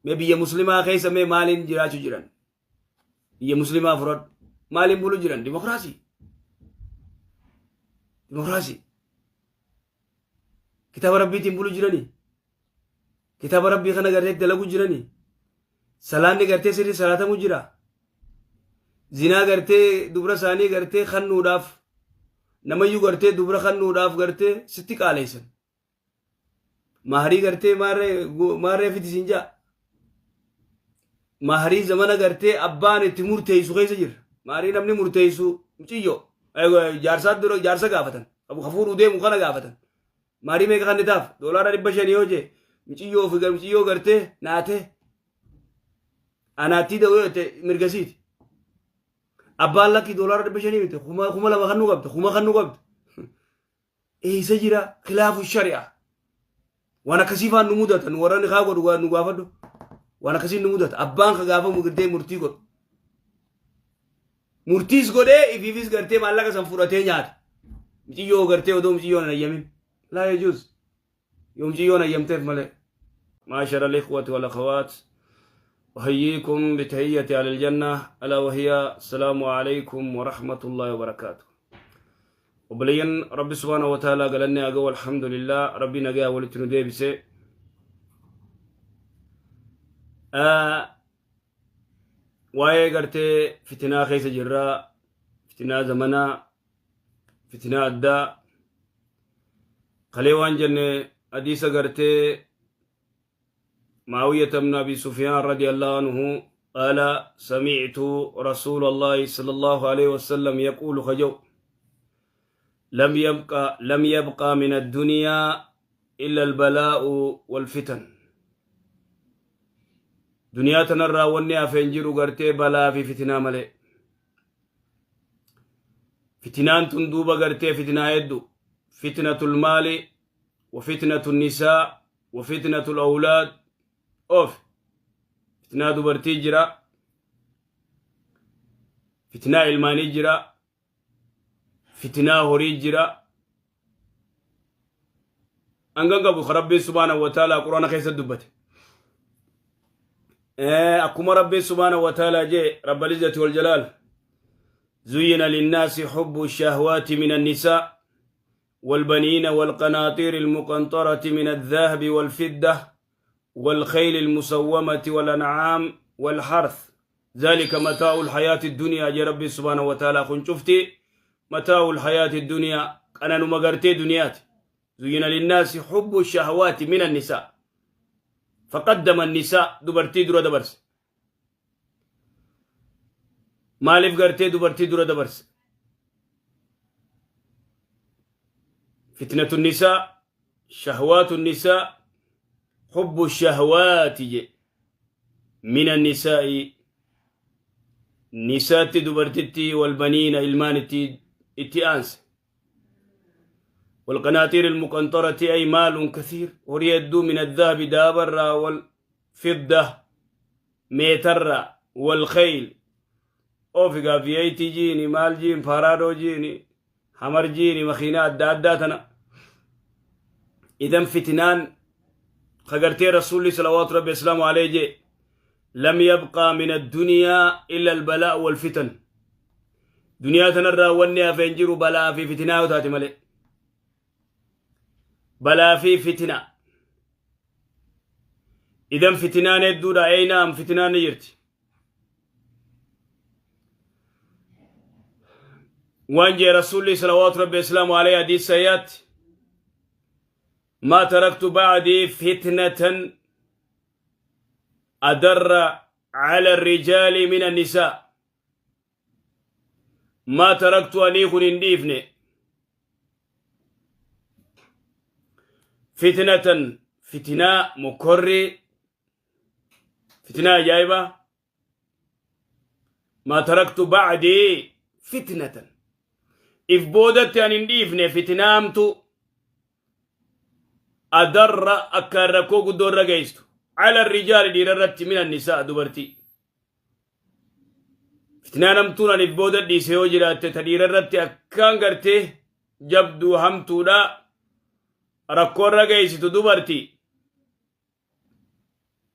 Mee biyya muslimaa keessa mee maaliin jiraachuu jiran? Biyya muslimaa fudhadhu. Maaliin bulu jiran? Dimokiraasii. Dimokiraasii. Kitaaba rabbiitiin bulu jiranii? Kitaaba rabbii kana gartee dalagu jiranii? Salaanni gartee sirrii salaatamu jira? Zinaa gartee dubra isaanii gartee kannuudhaaf namayyuu gartee dubra kannuudhaaf gartee sitti qaaleessan. Maharii gartee maarree maarree fiti siin ja'a. Maharii zamana gartee abbaan itti murteessu keessa jira. Maharii namni murteessu muciyyoo jaarsaa dura jaarsa gaafatan. Ka fuudhuu deemu kana gaafatan. Maharii meeqa kan taaf doolaara 500 yoo jee muciyyoo fi muciyyoo gartee naatee anaattii da'uu yoo jette mirgasiiti. Abbaan lakkii doolaara 500 miti 2000 kan nu qabda kuma kan nu qabda. Eessa jira khilaafu shari'a. Waan akkasii faan nu mudata nu warra nikaa godhu nu gaafadhu. Waan akkasii nu mudata abbaan ka gaafamu gartee murtii godhu. Murtiis godhee ifiifis gartee maallaqa san fudhatee nyaata. Muciyyoo gartee odoo muciyyoon hin ayyamin. Laa yajuuz. Yoo muciyyoon ayyamteef malee. معاشر الإخوة والأخوات، أحييكم بتحية أهل الجنة، ألا وهي السلام عليكم ورحمة الله وبركاته. Obboleeyyan Rabbi subhaanahu wa ta'aalaa galanni haa ga'u, alhamdulillah, Rabbi nagaa walitti nu deebise. Waa'ee gartee fitinaa keessa jirraa, fitinaa zamanaa, fitinaa addaa. Kalee waan jenne hadiisa gartee معاوية بن أبي سفيان رضي الله عنه قال: سمعت رسول الله صلى الله عليه وسلم يقول خجو لم يبقى من الدنيا إلا البلاء والفتن. دنيا tanarraa wanni hafeen jiru gartee balaa fi fitinaa malee. Fitinaan tun duuba gartee fitinaa heddu: فتنة المال وفتنة النساء وفتنة الأولاد of fitinaa dubartii jira, fitinaa ilmaanii jira, fitinaa horii jira. Hangan qabu Rabbiin subhaanahu wa ta'aalaa Quraana keessa dubbate. Akkuma Rabbiin subhaanahu wa ta'aalaa jee, رب العزة والجلال: زين للناس حب الشهوات من النساء والبنين والقناطير المقنطرة من الذهب والفضة والخيل المسومة والأنعام والحرث، ذلك متاع الحياة الدنيا. جي ربي سبحانه وتعالى: kun cufti متاع الحياة الدنيا، qananuma gartee duniyaati. زين للناس حب الشهوات من النساء، فقدم النساء، dubartii dura dabarse. Maaliif gartee dubartii dura dabarse? فتنة النساء، شهوات النساء، حب الشهوات من النساء، nisaatti dubartitti، والبنين ilmaanitti itti aanse، والقناطير المقنطرة أي مال كثير، horii hedduu، من الذهب daabarraa، والفضة meetarraa، والخيل ofigaa V8 jiini maal jiin Prado jiini Hummer jiini makiinaa adda addaa tana. Idan fitinaan kagartee rasuulli صلوات ربي وسلامه عليه jee: لم يبقى من الدنيا إلا البلاء والفتن. Duniyaa tanarraa wanni hafeen jiru balaa fi fitinaa yoo taate malee. Balaa fi fitina. Idan fitinaan hedduudha. Eeynaam, fitinaan ni jirti. Waan jee rasuulli صلوات ربي وسلامه عليه hadiis sayyaatti: ما تركت بعدي فتنة أضر على الرجال من النساء. ما تركت ani kun hin dhiifne فتنة fitinaa mokorrii fitinaa ajaa'ibaa. ما تركت بعدي فتنة if boodatti ani hin dhiifne fitinaamtu أضر akka rakkoo guddoo irra geessu على الرجال dhiira irratti من النساء dubartii. Fitinaa namtuun ani if booda dhiise yoo jiraatte ta dhiira irratti akkaan gartee jabduu hamtuudha rakkoo irra geessitu dubartii.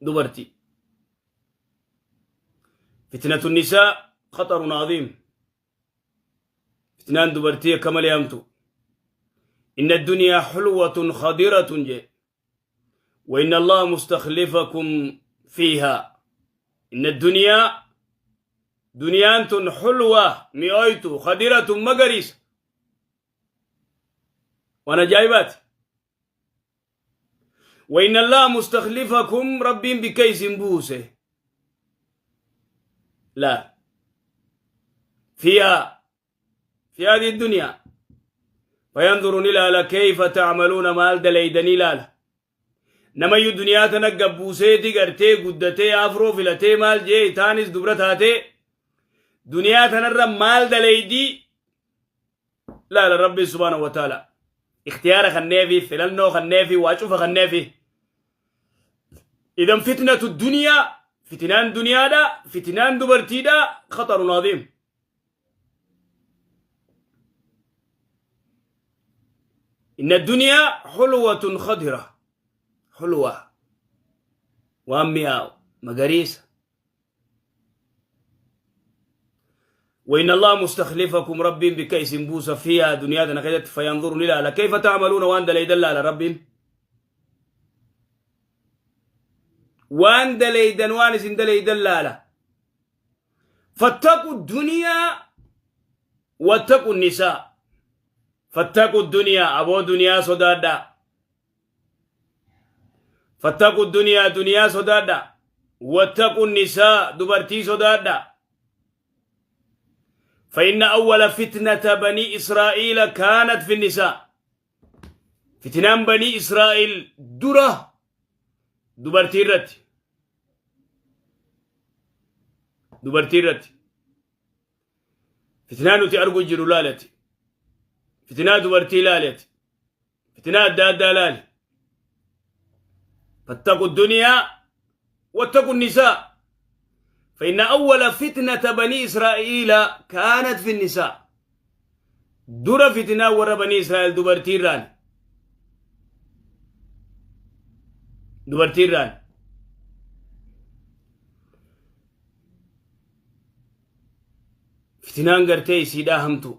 Dubartii. Fitnatu nisaa khaxarun aziim. Fitnaan dubartii akka malee hamtu. Inna addunyaa hulwatun khadiratun jee. Wa inna Allaha mustakhlifakum fiihaa. Inna addunyaa duniyaan tun hulwa mi'ooytu khadiratun magariisa. Waan ajaa'ibaati. Wa inna Allaha mustakhlifakum Rabbiin bikka isin buuse. Laa. Fiihaa. Fi haadhihi duniyaa. Fayanzuru ni ilaala kayfa ta'maluuna maal dalaydanii ilaala. Namayyuu duniyaa tana gabbuuseeti gartee guddatee afroo filatee maal jee itaanis dubra taatee duniyaa tanarra maal dalaydii laala Rabbiin subhaanahu wa ta'ala. Ikhtiyaara kanneefi filannoo kanneefi waa cufa kanneefi. Idan fitnatu duniyaa fitinaan duniyaadha fitinaan dubartiidha khatarun aziim. Inna duniyaa hulwatun khadira hulwa waan mi'aawu magariisa. وإن الله مستخلفكم رب بكيس بوس فيها دنيا تنخيلت فينظر إلى كيف تعملون وان دليدن على رب وان دليدن وان سن دليدن لا فاتقوا الدنيا واتقوا النساء فاتقوا الدنيا أبو دنيا صدادا فاتقوا الدنيا دنيا صدادا واتقوا النساء دبرتي صدادا فإن أول فتنة بني إسرائيل كانت في النساء فتنان بني إسرائيل درة دبرتي رت دبرتي رت فتنان نتي أرجو جرو لالتي فتنان دبرتي لالتي فتنان دادا لالي فاتقوا الدنيا واتقوا النساء فإن أول فتنة بني إسرائيل كانت في النساء در فتنة ور بني إسرائيل دبرتيران دبرتيران فتنان قرتي سيدا همتو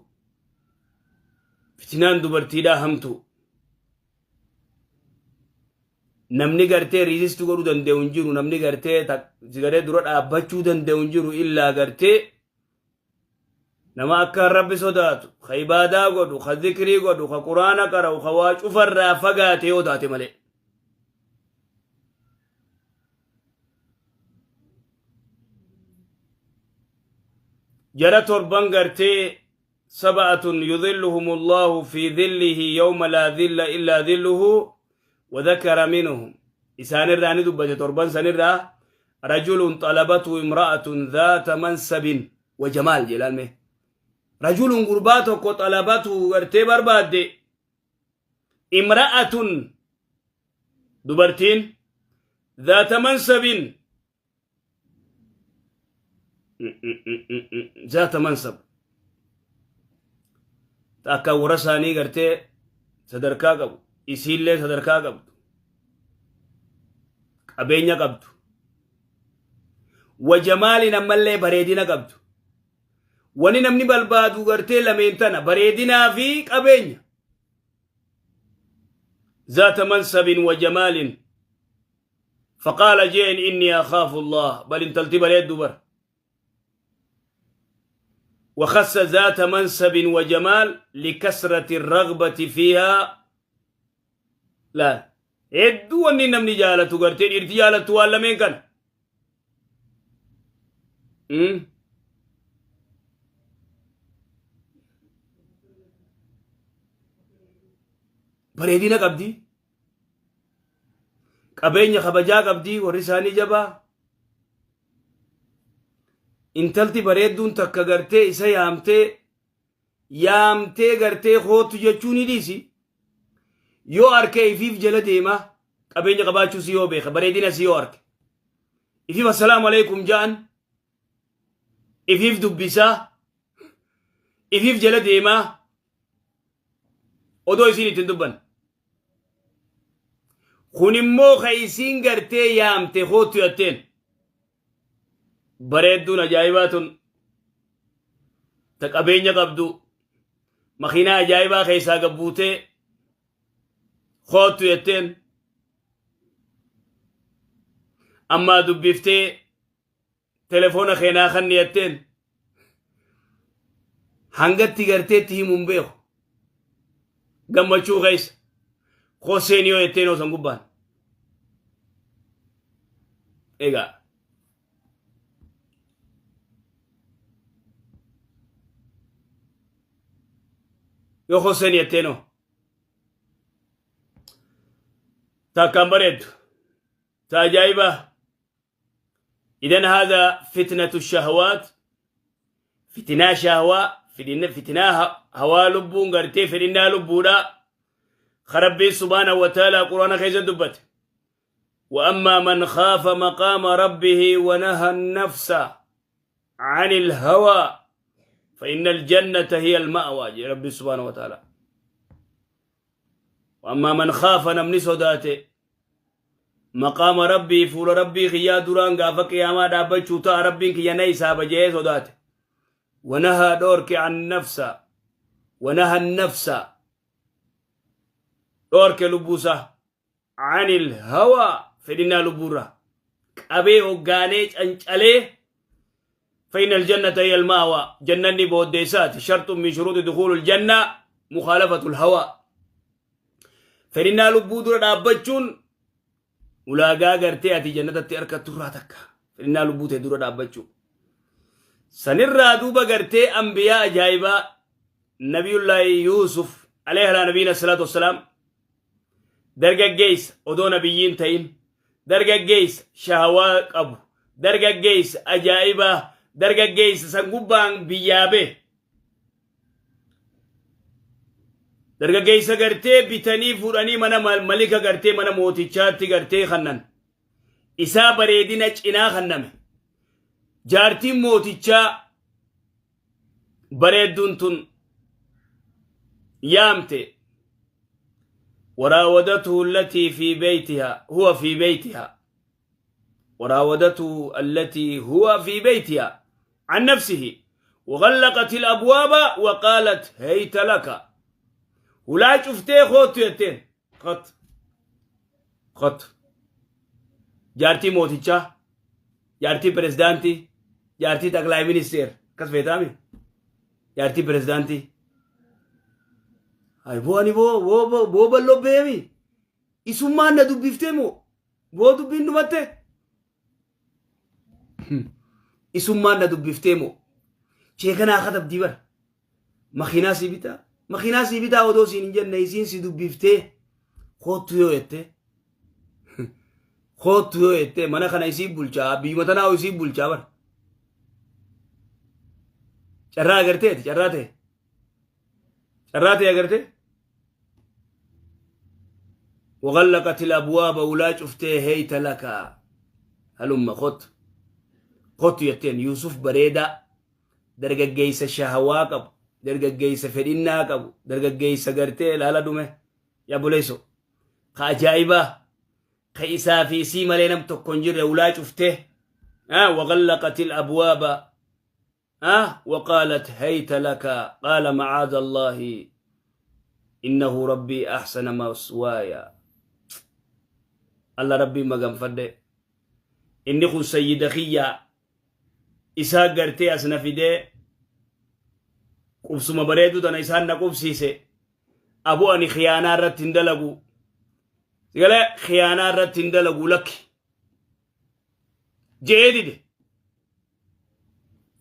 فتنان دبرتيدا همتو namni gartee resist godhuu danda'u hin jiru namni gartee sigaree dura dhaabbachuu danda'u hin jiru illaa gartee nama akka rabbi sodaatu ka ibaadaa godhu ka zikrii godhu ka quraana qara'u ka waa cufarraa fagaate yoo taate malee. Jara torban gartee sab'atun yudhilluhum Allahu fi dhillihi yawma laa dhilla illaa dhilluhu وذكر منهم إسان الراني دبجة تربان سنرا رجل طلبته امرأة ذات منصب وجمال جلال مه رجل قرباته طلبته ورتي برباد امرأة دبرتين ذات منصب ذات منصب تاكا ورساني قرتي sadarkaa qabu isiillee sadarkaa qabdu qabeenya qabdu wajamaalin ammallee bareedina qabdu wani namni barbaadu gartee lameen tana bareedinaa fi qabeenya ذات منصب وجمال فقال جين إني أخاف الله بل انتلتي بريد دبر وخص ذات منصب وجمال لكسرة الرغبة فيها لا hedduu wanni namni jaalatu gartee dhiirti jaalattu waan lameen kana. Bareedina qabdi. Qabeenya kabajaa qabdi warri isaanii jabaa. Intalti bareedduun takka gartee isa yaamtee yaamtee gartee kootu jechuu ni dhiisi. Yoo arke ifiif jala deema qabeenya qabaachuu si yoo beeka bareedina si yoo arke. Ifiif assalaamu alaikum ja'an ifiif dubbisaa ifiif jala deemaa odoo isiin ittiin dubban. Kun immoo ka isiin gartee yaamte kootu jetteen. Bareedduun ajaa'ibaa tun ta qabeenya qabdu makiinaa ajaa'ibaa keessaa gabbuutee koottu jetteen ammaa dubbiftee telefoona keenaa kanni jetteen hangatti garteetti himuun beeku gammachuu keessa koseen yoo jetteen osan gubbaan egaa yoo koseen jetteenoo takkaan bareeddu ta ajaa'ibaa. Idan haadha fitnatu shahawaat, fitinaa shahawaa, fitinaa hawaa lubbuun gartee fedhinnaa lubbuudha ka Rabbiin subhaanahu wa ta'aalaa quraana keessa dubbate. وأما من خاف مقام ربه ونهى النفس عن الهوى فإن الجنة هي المأوى. ربي سبحانه وتعالى وأما من خاف نمني صداته مقام ربي فول ربي خيا دران غاف قياما دابچو تا ربي كيا نيسا بجي صداته ونهى دورك عن نفس ونهى النفس دورك لبوسه عن الهوى فإننا لبورة أبي وقاني أنشالي فإن الجنة هي المأوى. جنني بوديسات شرط من شروط دخول الجنة مخالفة الهوى. فإننا لبودر دابچون ولا غرتي أتي جنة تأرك تراتك. فإننا لبوت در دابچون سنرى دوبا غرتي أنبياء جايبا نبي الله يوسف عليه على نبينا الصلاة والسلام dargaggeessa odoo nabiyyiin ta'in, dargaggeessa shahawaa qabu, dargaggeessa ajaa'ibaa, dargaggeessa san gubbaan biyyaa bee, dargaggeessa gartee bitanii fuudhanii mana malika gartee mana mootichaatti gartee kannan isaa bareedina cinaa kanname. Jaartiin mootichaa bareedduun tun yaamte. وراودته التي في بيتها هو في بيتها وراودته التي هو في بيتها عن نفسه وغلقت الأبواب وقالت هيت لك. ولا شفتي خوت يتين خط خط جارتي موتيتشا جارتي بريزدانتي جارتي تقلاي مينيستير كسفيتامي جارتي بريزدانتي Ay boo ani boo boo boo boo balloo beemi isummaan na dubbiftee moo boo dubbiin dhumatte isummaan na dubbiftee moo sheekanaa katabdii bara makiinaa sii bitaa makiinaa sii bitaa odoo siin hin jenne isiin si dubbiftee koottu yoo jette koottu yoo jette mana kana isii bulchaa biyyuma tanaa isii bulchaa bara carraa agarteeti carraa ta'e carraa ta'e agarte. وغلقت الأبواب ولا شفتي هيت لك هلم خط خط يتين يوسف بريدة درجة جيس شهواك درجة جيس فريناك درجة جيس قرتي لا لا دومه يا بوليسو خاجايبة خيسا في سيما لينم تكونجر ولا شفته وغلقت الأبواب وقالت هيت لك قال معاذ الله إنه ربي أحسن مثواي. الله ربي ما قام إني خو سيد خيا إسحاق قرتي أسنا في دي قبسما بريدو دانا إسحاق نقوب سيسي أبو أني خيانة رتين دلقو قال خيانة رتين دلقو لك جيدي دي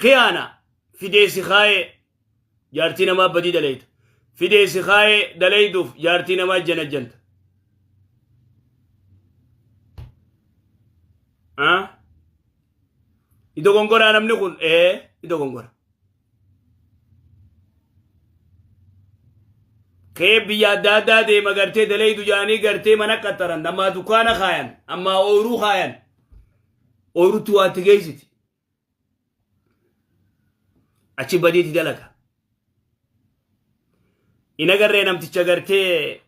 خيانة في دي سخاي جارتنا ما بدي دليت في دي سخاي دليدوف جارتنا ما جنجنت Ido gongora namni kun ido gongora. Kee biyya adda addaa deema gartee dalaydu jaanii gartee mana qaxaran ammaa dukkaana kaayan ammaa ooyiruu kaayan ooyiruutti waa itti geessiti. Achi badiiti dalaga. In agarree namticha gartee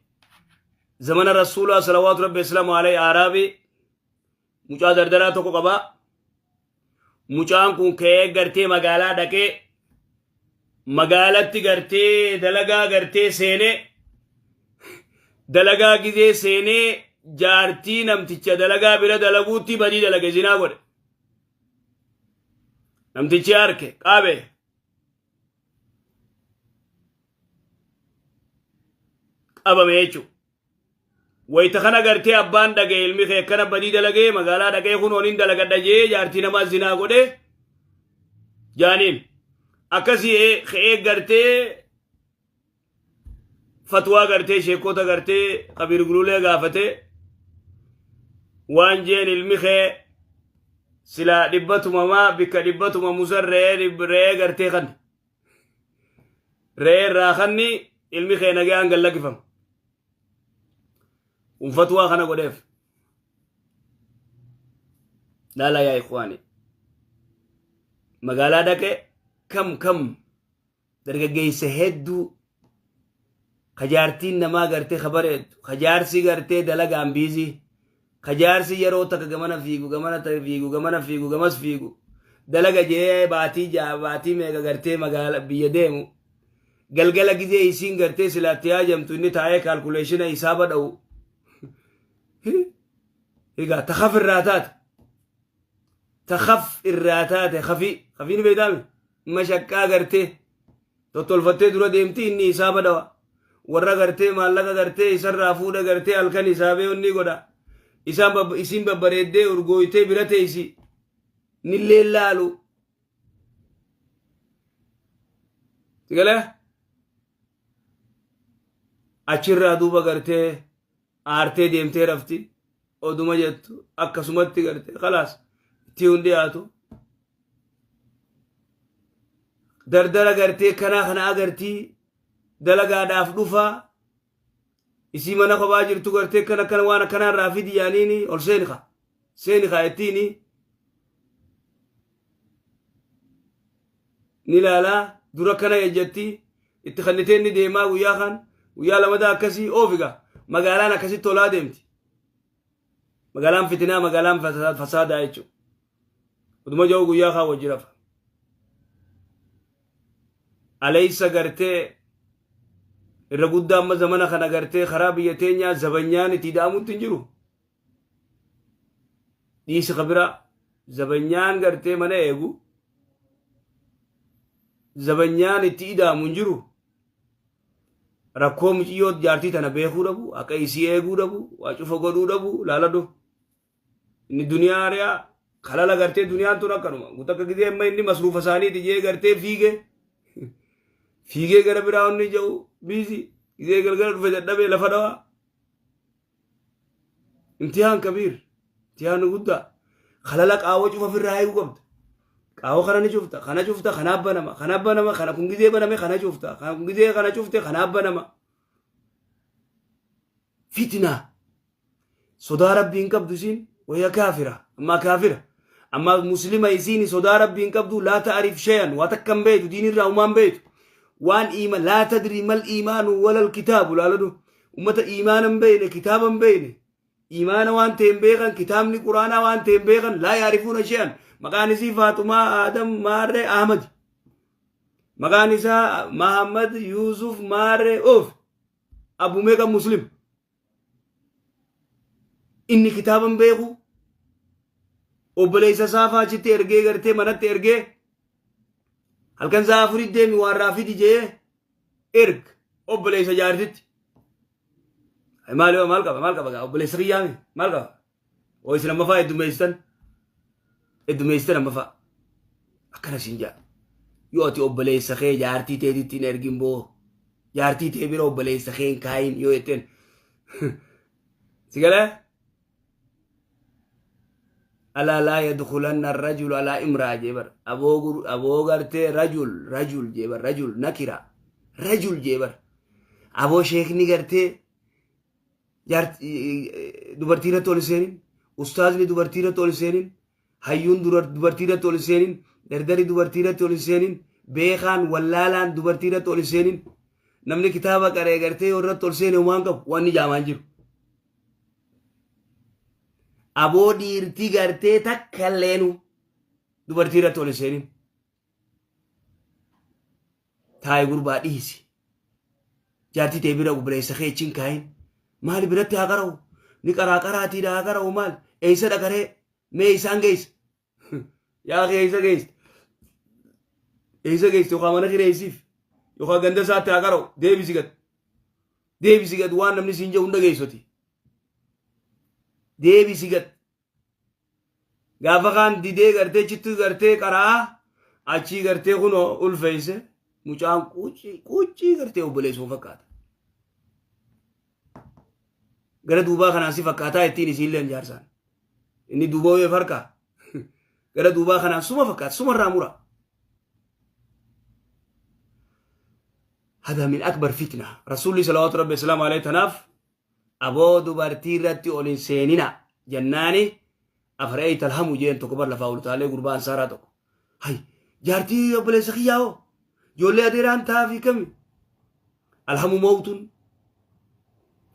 zamana rasuulaa salawaatu rabbi islaamu alayhi araabi mucaa dardaraa tokko qabaa. Mucaan kun ka'ee gartee magaalaa dhaqee magaalatti gartee dalagaa gartee seenee, dalagaa gizee seenee jaartii namticha dalagaa bira dalaguutti badii dalage, zinaa godhe. Namtichi harke qabe. Qabame jechuudha. Wayita kana gartee abbaan dhaga'e, ilmi kee akkana badii dalagee magaalaa dhaqee kun honiin dalagadha jee jaartii namaa zinaa godhe jaaniin. Akkasii ka'ee gartee fatwaa gartee sheekota gartee Kabiir Gululee gaafate. Waan jeen, ilmi kee silaa dhibba tumamaa, bikka dhibba tumamu san re'ee gartee kan re'ee irraa kanni, ilmi kee nagaan gallakifama. Kun fatwaa kana godheef. Laala yaa ikhwaani. Magaalaa dhaqee kam kam dargaggeessa hedduu kajaartiin namaa gartee kabareeddu, kajaarsi gartee dalagaan busy, kajaarsi yeroo takka gamana fiigu, gamana fiigu, gamana fiigu, gamas fiigu, dalaga jee baatii 6, baatii meeqa gartee magaala biyya deemu, galgala gizee isiin gartee silaatti yaajamtu inni taa'ee calculation isaa badha'u. Egaa takhaf irraa taate, takhaf irraa taate, khafii khafii ni beektaami, mashaqqaa gartee tottolfattee dura deemti, inni isaa badhawa. Warra gartee maallaqa gartee isarraa fuudha gartee halkan hisaabee onni godha. Isaan isiin babbareeddee urgooytee bira teessi, nillee laalu. Sigalee achirraa duuba gartee aartee deemtee rafti, oduma jettu akkasumatti gartee khalaas itti hin dhiyaatu. Dardara gartee kanaa kana agartii dalagaadhaaf dhufaa, isii mana kophaa jirtu gartee kana kana waan akkanaa irraa fidi yaaniini, ol seeni ka seeni ka ittiini ni ilaalaa dura kana ejjatti itti kannitee inni deemaa. Guyyaa kan guyyaa lamadaa akkasii oofiga, magaalaan akkasitti tolaa deemti. Magaalaan fitinaa, magaalaan fasaadaa jechuudha. Oduma jiru guyyaa kaan wajji rafa. Aleessa gartee irra guddaa amma zamana kana gartee karaa biyya teenyaa zabanyaan itti ida'amutti hin jiru. Dhiisi kabira zabanyaan gartee mana eegu, zabanyaan itti ida'amu hin jiru. Rakkoo muciyyoo jaartii tana beekuu dhabu, akka isii eeguu dhabu, waa cufa godhuu dhabu, laaladhu. Inni duniyaa ari'aa kalala gartee duniyaan tun akkanuma. Guutakka gizee amma inni masruufa isaaniiti jee gartee fiigee fiigee gara biraa onni jedhu busy, gizee galgala dhufe dadhabee lafa dhawaa. Imtihaan kabiir, imtihaan guddaa, kalala qaawwa cufa ofirraa eeguu qabda. Qaawwa kana ni cufta, kana cufta, kanaaf banama, kanaaf banama, kana kun gizee baname kana cufta, kana kun gizee kana cufte kanaaf banama. Fitnaa. Sodaa Rabbii hin qabdu isiin, waya kaafira, ammaa kaafira, ammaa muslima. Isiin sodaa Rabbii hin qabdu, laa ta'arif shayan, waa takka hin beeytu, diinirraa humaa hin beeytu. Waan iima laa tadri mal iimaanu walal kitaabu. Laaladu, ummata iimaana hin beeyne, kitaaba hin beeyne, iimaana waan ta'e hin beekan, kitaabni Quraanaa waan ta'e hin beekan. Laa yaarifuuna shayan. Maqaan isii Faaxumaa Aadam Maarree Ahmad, maqaan isaa Mahammad Yuusuf Maarree of abu meeqa muslim. Inni kitaaba hin beeku, obboleessa isaa faa achitti ergee gartee manatti ergee, halkan isaa afurii deemi waan raafidi jee erg obboleessa jaartitti. Maal maal qaba, maal qaba gaa, obboleessa kiyyaame maal qaba? Oo, isin amma faa heddumeessitan, heddumeessitan amma faa akkana siin jaa. Yoo ati obboleessa kee jaartii teetitti hin ergin boo, jaartii tee bira obboleessa kee hin kaayin yoo jetteen, si galee? Alaa laa yadkulanna arrajulu alaa imraa jee bar. Aboo aboo gartee rajul rajul jee bar, rajul nakira rajul jee bar. Aboo, sheekni gartee dubartii irratti ol seenin, ustaazni dubartii irratti ol seenin, hayyuun dubartii irratti ol seenin, dardarri dubartii irratti ol seenin, beekaan wallaalaan dubartii irratti ol seenin. Namni kitaaba qaree gartee yoo irratti ol seene homaan qabu, waan ni jaamaan jiru. Aboo, dhiirtii gartee takka leenu Dubartii irratti ol hin seenin. Taa'i gurbaa dhiisi. Jaartii tee bira obboleessa kee achi hin kaayin. Maali biratti haa qara'u? Ni qaraa qaraatiidha haa qara'u maal? Eessa dhaqaree? Mee isaan geessa? Yaa kee eessa geessa? Eessa geessa? Yookaan mana kireessiif? Yookaan ganda isaatti haa qara'u? Deebisi gad. Deebisi gad waan namni siin jedhu hunda geessoti. Deebisi gad. Gaafa kaan didee gartee chittu gartee qaraa achii gartee kunoo ulfeesse mucaan quuccii quuccii gartee obboleessuma fakkaata. Gara duubaa kanaan si fakkaataa ittiin isiilleen jaarsaan. Inni duuba wayii harkaa. Gara duubaa kanaan suma fakkaata sumarraa mura. Hada min akbar fitna. Rasuulli salawaatu rabbi salaamu alayhi tanaaf Aboo dubartii irratti ol hin seenina jennaani afara'eyta alhamu jeen tokko bar lafaa ol utaalee gurbaa ansaaraa tokko. Hay jaartii obboleessa kiyyaa hoo ijoollee adeeraan taafii kami alhamu mawtun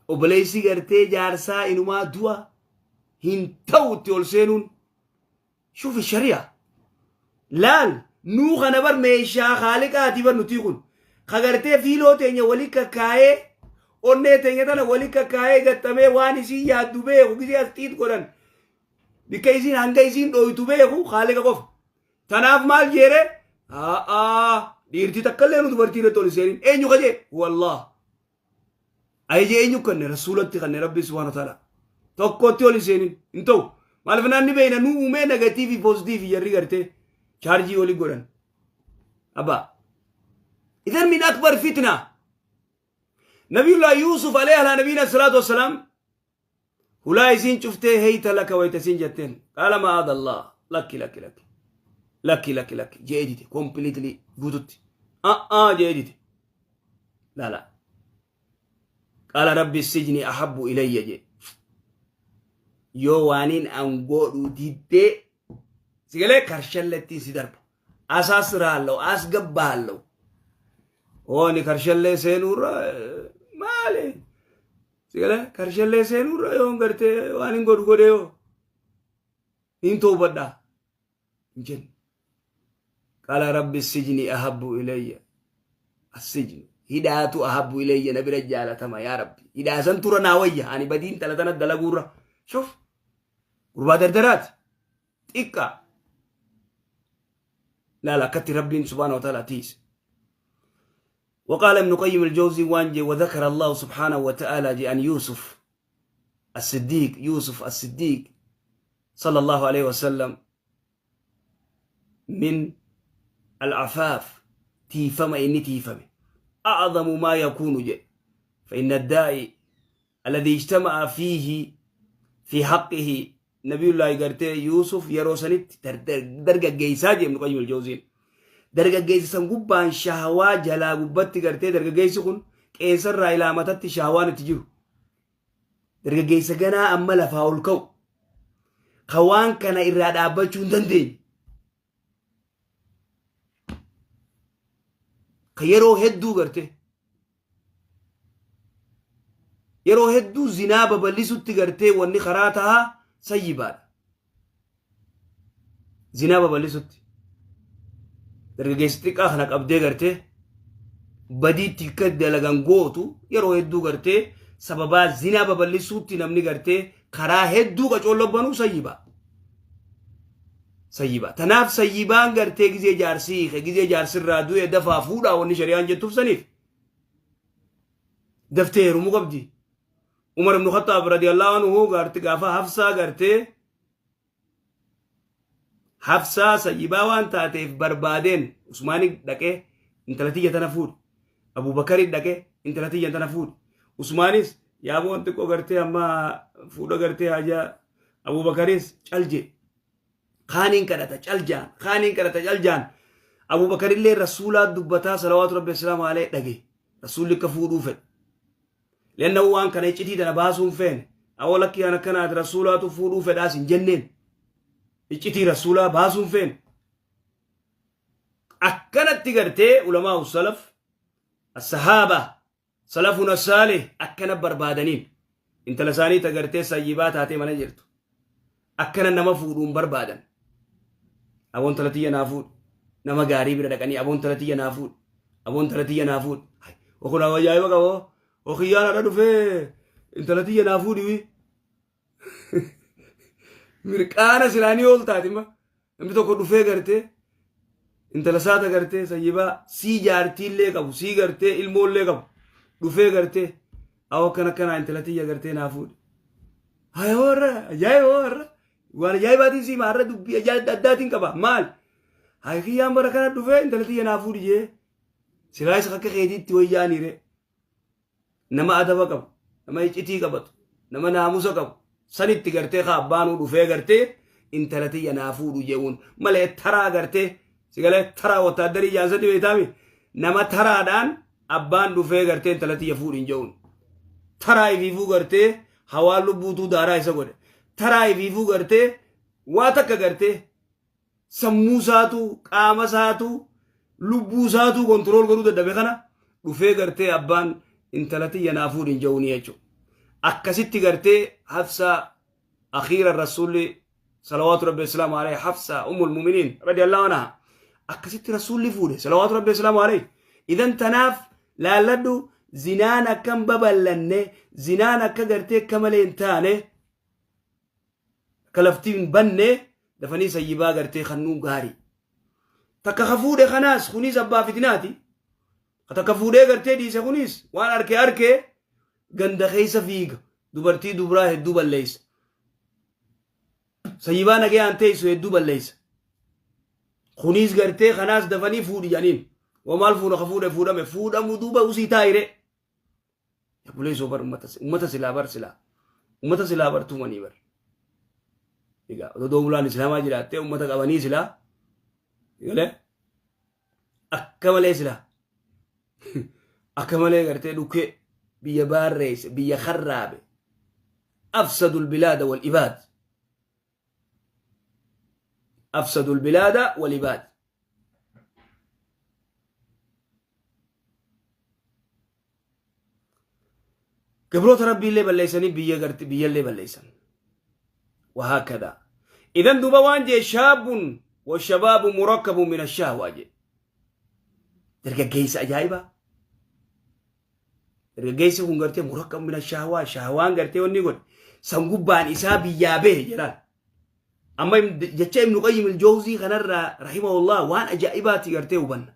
obboleessi gartee jaarsaa inumaa du'a hin ta'u itti ol seenuun shufi shari'a laal nuu kana bar meeshaa haaliqaati bar nutii kun ka gartee fiiloo teenya wali kakkaayee onnee teenya tana wali kakkaayee gaxxamee waan isiin yaaddu beeku gisee as xiit godhan bikka isiin hanga isiin dhooytu beeku haaliqa qofa tanaaf maal jeere a'aa dhiirti takka illee nu dubartii irratti ol hin seenin eenyu ka jee wallah Ajaja eenyu kanne rasuulatti kanne rabbi subhaanahu wa ta'ala. Tokkotti ol hin seenin hin ta'u. Maaliif naan ni beekna nu uumee negatiivii poozitiivii jarri gartee chaarjii olii godhan. Abbaa. Idan min akbar fitna. Nabiyullah Yuusuf alayhi ala nabiyina salaatu wassalaam hulaa isiin cuftee heeyta laka wayta isiin jetteen qaala ma'aada Allah lakki lakki lakki lakki lakki lakki je'ee dide completely guututti a'aa je'ee dide laala qaala rabbi sijni ahabbu ilayya jee yoo waaniin an godhu diddee sigalee karshallettiin si darba asaasiraallahu asgabbaallahu ooni karshallee seenuurra maali Sigala karshallee seenuurra yoon gartee waan hin godhu godhee yoo hin toobadha hin jenne. Qaala rabbi sijni ahabbu ilayya. Assijnu hidhaatu ahabbu ilayya na bira jaalatama yaa rabbi. Hidhaa san tura naa wayya ani badiin tala tana dalaguurra. Shuf gurbaa dardaraati xiqqaa. Laala akkatti rabbiin subhaana wa ta'ala tiise. وقال ابن قيم الجوزي وانجي وذكر الله سبحانه وتعالى جي أن يوسف الصديق يوسف الصديق صلى الله عليه وسلم من العفاف تيفم إني تيفم أعظم ما يكون جي فإن الداعي الذي اجتمع فيه في حقه Nabiyullaahi gartee Yuusuf yeroo sanitti dargaggeessaa jee Ibnu Qayyim al-Jawziin. Dargaggeessa san gubbaan shahawaa jalaa gubbatti gartee dargaggeessi kun qeensarraa ilaa matatti shahawaan itti jiru. Dargaggeessa ganaa amma lafaa ol ka'u. Ka waan kana irraa dhaabbachuu hin dandeenye. Ka yeroo hedduu gartee yeroo hedduu zinaa babal'isutti gartee wanni karaa tahaa sayyibaadha. Zinaa babal'isutti. Dargaggeessi xiqqaa kana qabdee gartee badiitti akka dalagan gootu yeroo hedduu gartee sababaa zinaa babal'isuutti namni gartee karaa hedduu qacoollobbanu sayyibaa. Sayyibaa. Tanaaf sayyibaan gartee gizee jaarsi hiike gizee jaarsirraa du'e dafaa fuudhaa wanni shari'aan jettuuf saniif. Daftee heerumuu qabdi. Umar ibn Khattaab radiyallahu anhu garte gaafa Hafsaa gartee Hafsaa sayyibaa waan taateef barbaadeen Usmaani dhaqee intala tiyya tana fuudhi. Abubakari dhaqee intala tiyya tana fuudhi. Usmaanis yaa boon xiqqoo gartee amma fuudha gartee hajaa Abubakaris cal jedhe. Kaaniin kadhata cal jaan kaaniin kadhata cal jaan. Abubakarillee rasuulaa dubbataa salawaatu rabbi assalaamu alayhi dhage. Rasuulli akka fuudhuu fedhe. Lenna waan kana iccitii tana baasuun feene. Awoo lakkii an akkanaati rasuulaatu fuudhuu fedhaas hin jenneen. Iccitii rasuulaa baasuun feene. Akkanatti gartee ulamaa salaf as-sahaaba Salafuna saalih akkana barbaadaniin intala isaanii ta gartee sayyibaa taatee mana jirtu akkana nama fuudhuun barbaadan. Aboon tala tiyya naa fuudhi. Nama gaarii bira dhaqanii aboon tala tiyya naa fuudhi. Aboon tala tiyya naa fuudhi. Okun ajaa'iba qaba. Okiyyaan haadha dhufee intala tiyya naa fuudhi wii. Mirqaana silaanii ol taati ma. Namni tokko dhufee gartee intala saata gartee sayyibaa sii jaartiillee qabu sii gartee ilmoollee qabu dhufee gartee awwa akkana akkanaa intala tiyya gartee naa fuudhi. Haya warra ajaa'iba warra waan ajaa'ibaatiin sii maarra dubbii ajaa'ib addaatiin qaba maal? Haya kiyyaan bara kana dhufee intala tiyya naa fuudhi jee silaa isa akka keetiitti wayyaaniire. Nama adaba qabu, nama iccitii qabatu, nama naamusa qabu, sanitti gartee ka abbaanuu dhufee gartee intala tiyya naa fuudhu je'uun malee taraa gartee si galee taraa wotaaddarii jaansatti beektaami nama taraadhaan abbaan dhufee gartee intala tiyya fuudhi hin je'uun. Taraa ifiifuu gartee hawaan lubbuutuu daaraa isa godhe. Taraa ifiifuu gartee waa takka gartee sammuu isaatu qaama isaatu lubbuu isaatu kontirool godhuu dadhabe kana dhufee gartee abbaan intala tiyya naa fuudhi hin je'uuni jechuudha. Akkasitti gartee Hafsaa akhiira rasuulli salawaatu rabbi islaamu alayhi Hafsaa ummul mu'miniin radiyallahu anha akkasitti rasuulli fuudhe salawaatu rabbi islaamu alayhi. Idan tanaaf laalladhu zinaan akka hin babal'anne zinaan akka gartee akka malee hin taane akka lafti hin banne dafanii sayyibaa gartee kannuu gaarii. Takka ka fuudhe kanaas kunis abbaa fitinaati. Ka takka fuudhee gartee dhiise kunis waan arkee arkee ganda keessa fiiga dubartii dubraa hedduu balleessa. Sayyibaa nagayaan teessu hedduu balleessa. Kunis gartee kanaas dafanii fuudhi jedhaniin. Waa maal fuudha ka fuudhe fuudhame fuudhamu duuba usii taa'ire. Obboleessoo bar ummata ummata silaa bar silaa ummata silaa bar tumanii bar. Egaa otoo doomulaan islaamaa jiraattee ummata qabanii silaa galee akka malee silaa akka malee gartee dhukkee biyya baarreesse biyya karraabe afsadul bilaada wal ibaad afsadul bilaada wal ibaad Gabroota Rabbiillee balleessanii biyya garti biyyallee balleessan. Wahaakada. Idan duuba waan jee shaabun washabaabu murakkabu min ashahwaa jee. Dargaggeessa ajaa'ibaa. Dargaggeessi kun gartee murakkabu min ashahwaa shahwaan gartee wanni godhe san gubbaan isaa biyyaa bahe jedhaan. Amma jecha Ibnu Qayyim al-Jawzii kanarraa rahimahullah waan ajaa'ibaati gartee hubanna.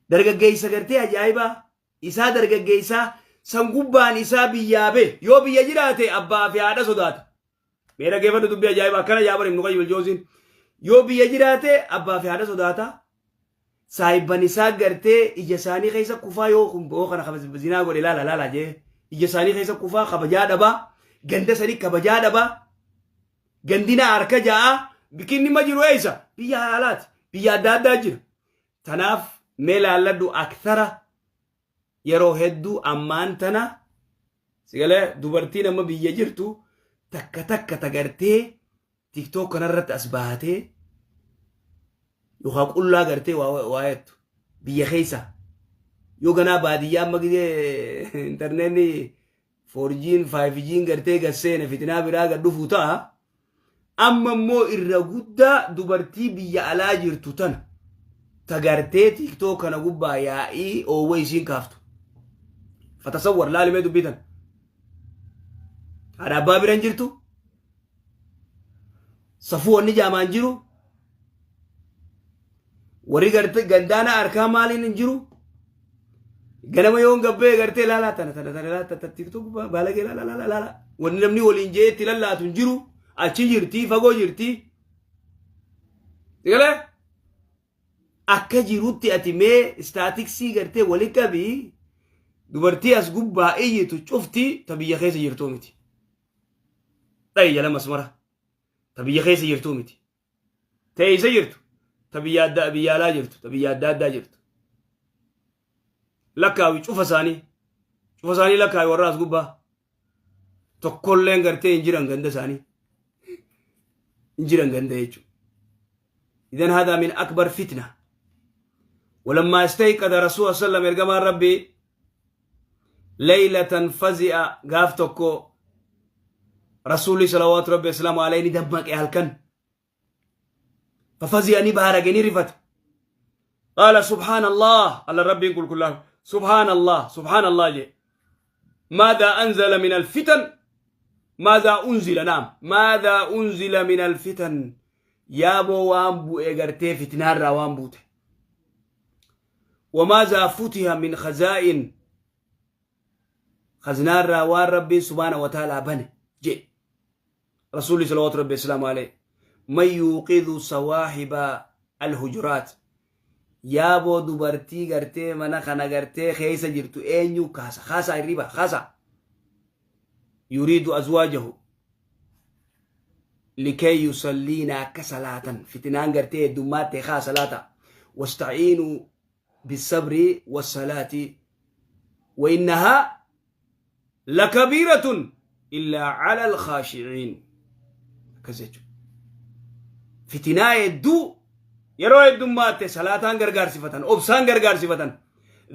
Dargaggeessa gartee ajaa'ibaa isaa dargaggeessaa san gubbaan isaa biyyaa bahe yoo biyya jiraate abbaa fi haadha sodaata. Mee dhaggeeffadhu dubbii ajaa'ibaa akkana jaabar Ibnu Qayyim al-Jawziin yoo biyya jiraate abbaa fi haadha sodaata. Saayibban isaa gartee ija isaanii keessa kufaa yoo kun yoo kana zinaa godhe laala laala jee ija isaanii keessa kufaa kabajaa dhabaa ganda sanii kabajaa dhabaa gandina harka ja'a bikinni ma jiru eessa biyya halaalaati biyya adda addaa jira tanaaf mee laalladhu akthara yeroo hedduu ammaan tana sigalee dubartiin amma biyya jirtu takka takka tagartee tiktok kanarratti as baatee yookaan qullaa gartee waa jettu biyya keessa yoo ganaa baadiyyaa amma gizee intarneetni 4G'n 5G'n gartee gad seene fitinaa biraa gad dhufu ta'a. Amma immoo irra guddaa dubartii biyya alaa jirtu tana ta gartee tiktok kana gubbaa yaa'ii oowwa isiin kaaftu. Fatasawwar laalimee dubbii tana. Haadha abbaa bira hin jirtu. Safuu wanni jaamaan jiru. Warri garte gandaana harkaa maaliin hin jiru. Ganama yoon gabbee gartee laalaa tana tana tana laalaa tana tiktok baalagee laalaa laalaa laalaa. Wanni namni waliin jee itti lallaatu hin jiru. Achi jirtii fagoo jirtii. Galee akka jirutti ati mee istaatiksii gartee wali qabii dubartii as gubbaa iyyitu cufti ta biyya keessa jirtuu miti. Dhayi jala masmara ta biyya keessa jirtuu miti. Ta eessa jirtu? Ta biyya adda biyya alaa jirtu, ta biyya adda addaa jirtu. Lakkaawi cufa isaanii. Cufa isaanii lakkaawi warra as gubbaa. Tokkolleen gartee hin jiran ganda isaanii. Hin jiran ganda jechuudha. Idan haadha min akbar fitna. Walammaa istayqada rasuula sallam ergamaan rabbii leeylatan fazi'a gaaf tokko rasuulli salawaatu rabbi islaamu alayhi ni dammaqe halkan. Fafazi'a ni baarage, ni rifate. Qaala subhaanallah, alla Rabbiin qulqullaa'u. Subhaanallah, subhaanallah jee. Maadhaa anzala min alfitan, maadhaa unzila naam, maadhaa unzila min alfitan. Yaaboo waan bu'e gartee fitinaarraa waan buute. Wamaazaa futiha min khazaa'in, khaznaarraa waan Rabbiin subhaana wa ta'aalaa bane jee. Rasuulli salawaatu Rabbi islaamu alayhi. Man yuuqidhu sawaahiba alhujuraat. Yaaboo dubartii gartee mana kana gartee keessa jirtu eenyu kaasa? Kaasaa hirriba kaasaa. Yuriidu azwaajahu likay yusalliina, akka salaatan fitinaan gartee heddummaatte kaa salaata. Wasta'iinuu bisabri wassalaati wa innahaa lakabiiratun illaa ala alkhaashi'iin. Akkas jechuudha. Fitinaa hedduu yeroo heddummaatte salaataan gargaarsifatan, obsaan gargaarsifatan,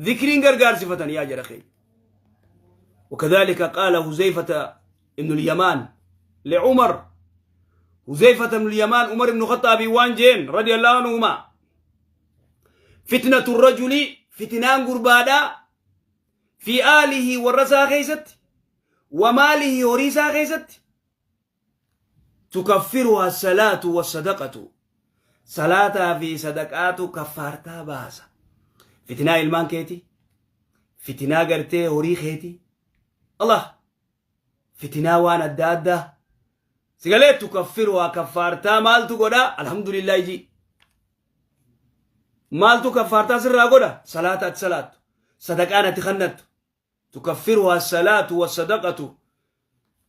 zikriin gargaarsifatan yaa jara keenya. وكذلك قال حذيفة بن اليمان لعمر، حذيفة بن اليمان عمر بن الخطاب waan jeen رضي الله عنهما: فتنة الرجل، فتنان قربادا، في أهله warra isaa keessatti، وماله horii isaa keessatti، تكفرها الصلاة والصدقة، salaataa fi sadaqaatu kaffaartaa baasa. Fitinaa ilmaan keeti, fitinaa gartee horii keeti, Allah, fitinaa waan adda addaa sigalee تكفرها kaffaartaa maaltu godha? Alhamdulillah ji maaltu kaffaartaa sirraa godha? Salaata ati salaattu, sadaqaan ati kannattu. تكفرها الصلاة والصدقة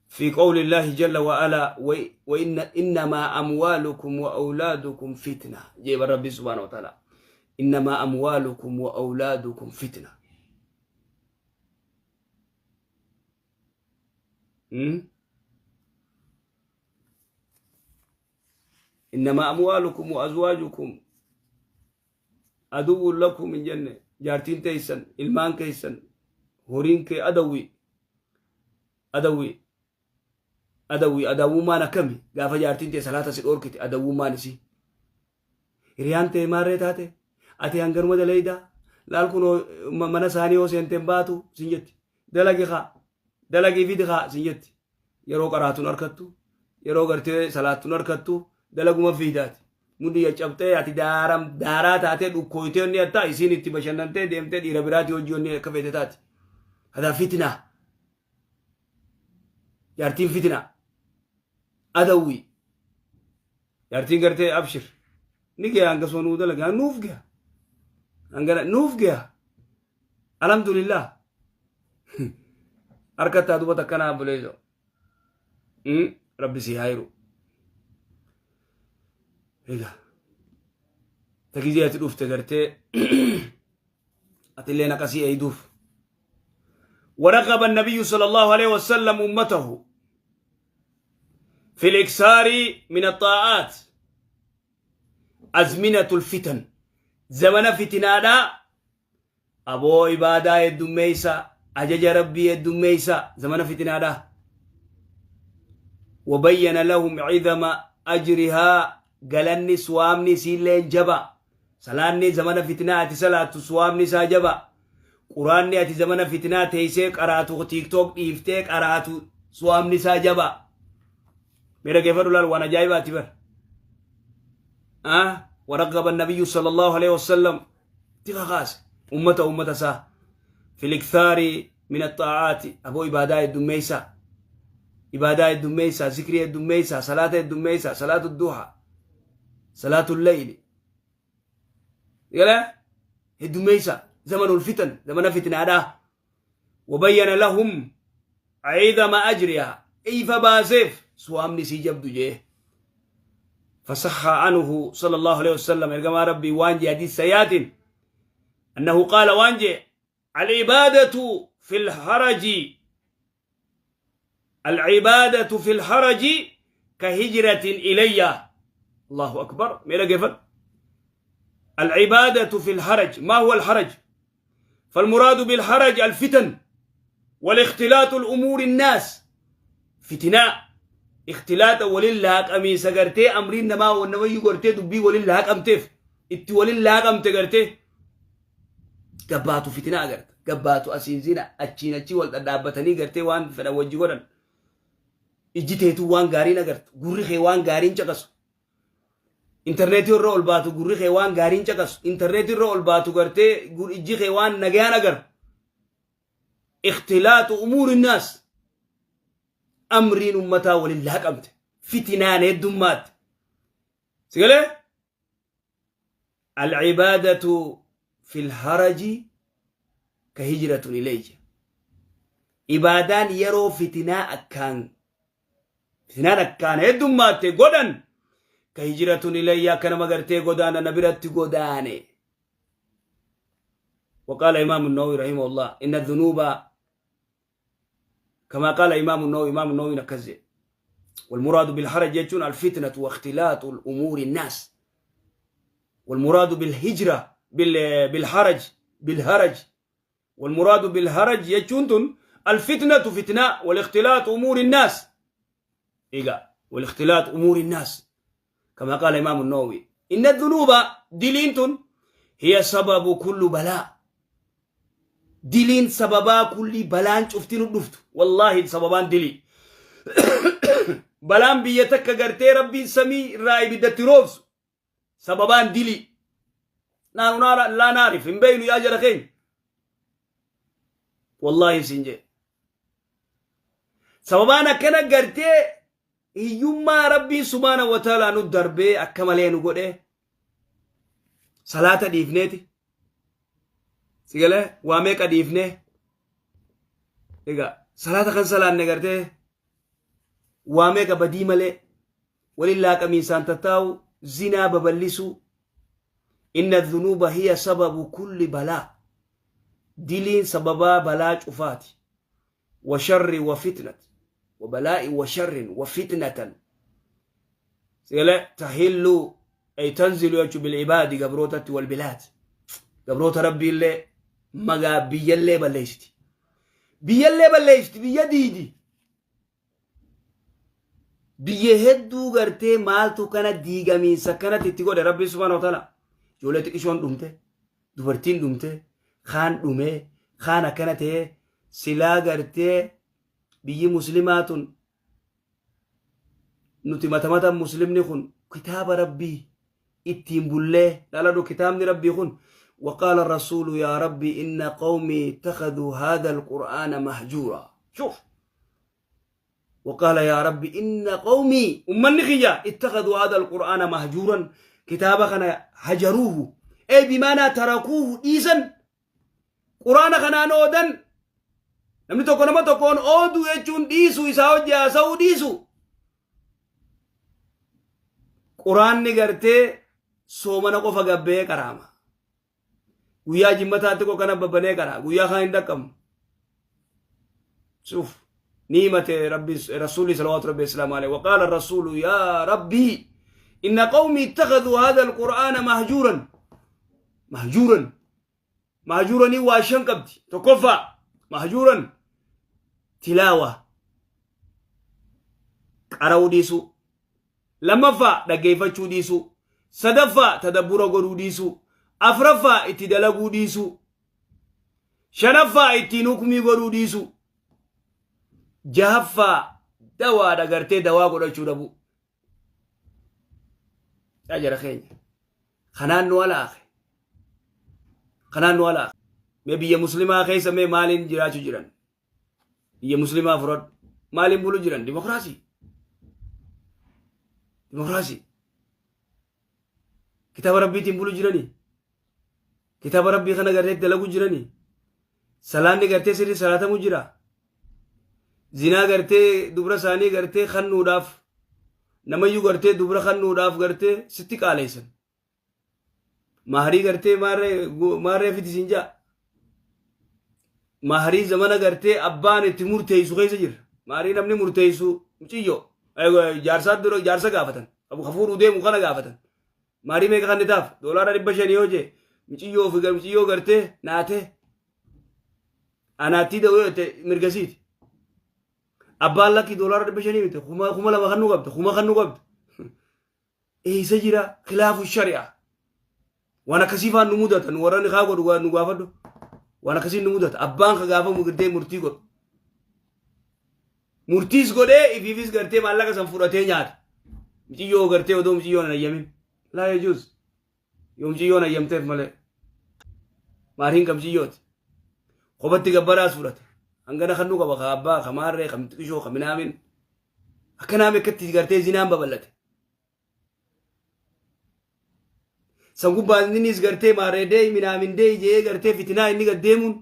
في قول الله جل وعلا: وإن إنما أموالكم وأولادكم فتنة. جيب ربي سبحانه وتعالى: إنما أموالكم وأولادكم فتنة. إنما أموالكم وأزواجكم عدو لكم من جنة. Jaartiin teessan, ilmaan keessan, horiin kee adawwi, adawwi, adawwi. Adawwummaan akkami? Gaafa jaartiin tee salaata si dhoorkite adawwummaan isii. Hiriyaan tee maarree taate, ati hanganuma daleeydaa laal, kun mana isaanii yoo seenteen baatu sin jetti. Dalagi kaa, dalagii fidi kaa sin jetti. Yeroo qaraatuun harkattu, yeroo gartee salaattuun harkattu, dalaguma fiidaati. Mudhi caccabxee ati daaram daaraa taatee dhukkooytee inni attaa isiin itti bashannantee deemtee dhiira biraati hojii onni akka feete taati. Hadaa fitnaa. Jaartiin fitnaa. Adawwii. Jaartiin gartee abshir. Ni gaya, hanga soo nuu dalagaa nuuf gaya. Hangana nuuf gaya. Alhamdulillah. Harkattaa duba takkanaa obboleessoo. Rabbi si haa hiru. Egaa. Ta gizee ati dhufte gartee atillee naqasii eeyduuf. ورغب النبي صلى الله عليه وسلم أمته في الإكثار من الطاعات أزمنة الفتن. زمن فتنادا aboo ibaadaa heddummeeysa, ajaja Rabbii heddummeeysa zamana fitinaadha. وبين لهم عظم أجرها، galanni suwaamni isiilleen jaba. Salaanni zamana fitinaa ati salaattu suwaamni isaa jaba. Quraanni ati zamana fitinaa teeysee qaraatu, TikTok dhiiftee qaraatu, suwaamni isaa jaba. Mee dhageeffadhu, laal, waan ajaa'ibaati bar. ورغب النبي صلى الله عليه وسلم تخاس أمته أمة سا في الإكثار من الطاعات. أبو عبادة الدميسة، عبادة الدميسة، ذكر الدميسة، صلاة الدميسة، صلاة الضحى، صلاة الليل يلا الدميسة. زمن الفتن، زمن فتنة هذا. وبين لهم عظم أجرها، كيف باسف سوامني سيجب جيه. فصح عنه صلى الله عليه وسلم، ergamaa Rabbii waan jee حديث سيات أنه قال waan jee: العبادة في الحرج، العبادة في الحرج كهجرة إلي. الله أكبر. ميلا كيف العبادة في الحرج؟ ما هو الحرج؟ فالمراد بالحرج الفتن والاختلاط الأمور الناس. فتنة Ikhtilaaxa waliin laaqamiinsa gartee amriin namaa namayyuu gartee dubbii waliin laaqamteef itti waliin laaqamte gartee gabbaatu fitinaa agarta. Gabbaatu asiin zina achiin achii wal dhadhaabbatanii gartee waan fedhan wajji godhan. Ijji teetuu waan gaariin agartu. Gurri kee waan gaariin caqasu. Intarneetii irra ol baatu gurri kee waan gaariin caqasu. Intarneetii irra ol baatu gartee ijji kee waan nagayaan agaru. Ikhtilaaxu umuuri naas. Amriin ummataa waliin laaqamte. Fitinaan heddummaatti. Sigalee? Al-cibaadatu fil haraji ka hijratun ilayya. Ibaadaan yeroo fitinaa akkaan fitinaan akkaan heddummaatte godhan ka hijratun ilayya akka nama gartee godaana na biratti godaane. وقال إمام النووي رحمه الله إن الذنوب كما قال إمام النووي، إمام النووي نكزي، والمراد بالحرج يجون الفتنة واختلاط الأمور الناس، والمراد بالهجرة بالحرج بالهرج، والمراد بالهرج يجون الفتنة فتنة والاختلاط أمور الناس، إيجا والاختلاط أمور الناس كما قال إمام النووي إن الذنوب دلينتن هي سبب كل بلاء. دلين سببا كل بلان شفتين الدفت، والله سببان دلي بلان بيتك غرتي ربي سمي راي بدتروفس سببان دلي نحن لا نعرف من بين يا جرخين والله سنجي سببان كان غرتي hiyyummaa Rabbiin subhaana wa ta'ala nu darbee akka malee nu godhe salaata dhiifneeti sigalee waa meeqa dhiifnee egaa salaata kan salaanne gartee waa meeqa badii malee waliin laaqamiinsaan tattaa'u zinaa babal'isuu. Inna dhunuuba hiya sababu kulli balaa, diliin sababaa balaa cufaati, wa sharri wa fitnat wa balaa'i wa sharrin wa fitnatan sigalee tahillu ay tanzilu jechuu bil'ibaadi gabrootatti wal bilaad gabroota Rabbiillee magaa biyyallee balleessiti, biyyallee balleessiti, biyya diidi, biyya hedduu gartee maaltu kana diigamiinsa kanatti itti godhe Rabbi subhaanahu wa ta'ala. Ijoollee xiqqishoon dhumte, dubartiin dhumte, kaan dhumee, kaan akkana ta'ee silaa gartee biyyi muslimaa tun nuti mata mata muslimni kun kitaaba Rabbii ittiin bullee dhaladhu kitaabni Rabbii kun. وقال الرسول يا ربي إن قومي اتخذوا هذا القرآن مهجورا. شوف، وقال يا ربي إن قومي أمني خيا اتخذوا هذا القرآن مهجورا، كتابك هجروه أي بمعنى تركوه. إذن قرآن كان oodan namni tokko nama tokkoon ooduu jechuun dhiisu isaa hojii haasa'uu dhiisu. Quraanni gartee soomana qofa gabbee qaraama. Guyyaa jimmataatti kana babbanee qara, guyyaa kaan hin dhaqqabnu. شوف نيمة ربي رسولي صلوات ربي السلام عليه، وقال الرسول يا ربي إن قومي اتخذوا هذا القرآن مهجورا. مهجورا مهجورا واشن قبدي تكفى مهجورا تلاوة qara'uu dhiisuu, lammaffaa dhaggeeffachuu dhiisuu, sadaffaa tadabbura godhuu dhiisuu, afraffaa itti dalaguu dhiisuu, shanaffaa ittiin hukumii godhuu dhiisuu, jahaffaa dawaadha gartee dawaa godhachuu dhabuu. Yaa jara keenya, kanaan nu alaaqe, kanaan nu alaaqe. Mee biyya muslimaa keessa mee maaliin jiraachuu jiran? Biyya muslimaa fudhadhu, maaliin bulu jiran? Dimokiraasii, dimokiraasii. Kitaaba Rabbiitiin bulu jiranii? Kitaaba Rabbii kana gartee dalagu jiranii? Salaanni gartee sirrii salaatamuu jira? Zinaa gartee dubra isaanii gartee kannuudhaaf namayyuu gartee dubra kannuudhaaf gartee sitti qaaleessan. Maharii gartee maarree fiti siin jaa. Maharii zamana gartee abbaan itti murteessu keessa jira. Maharii namni murteessu muciyyoo jaarsaa dura jaarsa gaafatan. Hafuuruu deemu kana gaafatan. Maharii meeqa kan taaf $500 yoo jee muciyyoo fi muciyyoo gartee naatee anaattii da'uu yoo mirgasiiti. Abbaan lakki $500 miti 2000 kan nu qabda 1000 kan nu qabda. Eessa jira khilaafu shari'a. Waan akkasii faan nu mudata nu warra nikaa godhu nu gaafadhu. Waan akkasii nu mudata abbaan ka gaafamu gartee murtii godhu. Murtiis godhee ifiifis gartee maallaqa san fudhatee nyaata. Muciyyoo gartee odoo muciyyoon hin ayyamin. Laa yajuuz. Yoo muciyyoon ayyamteef malee. Maariin ka muciyyooti. Kophatti gabbaraas fudhata. Hangana kan nu qaba ka abbaa ka maarree ka mixqishoo ka minaamin. Akkanaami akkatti gartee zinaan babal'ate. San gubbaan innis gartee maarree deeyi minaamin deeyi je'ee gartee fitinaa inni gad deemuun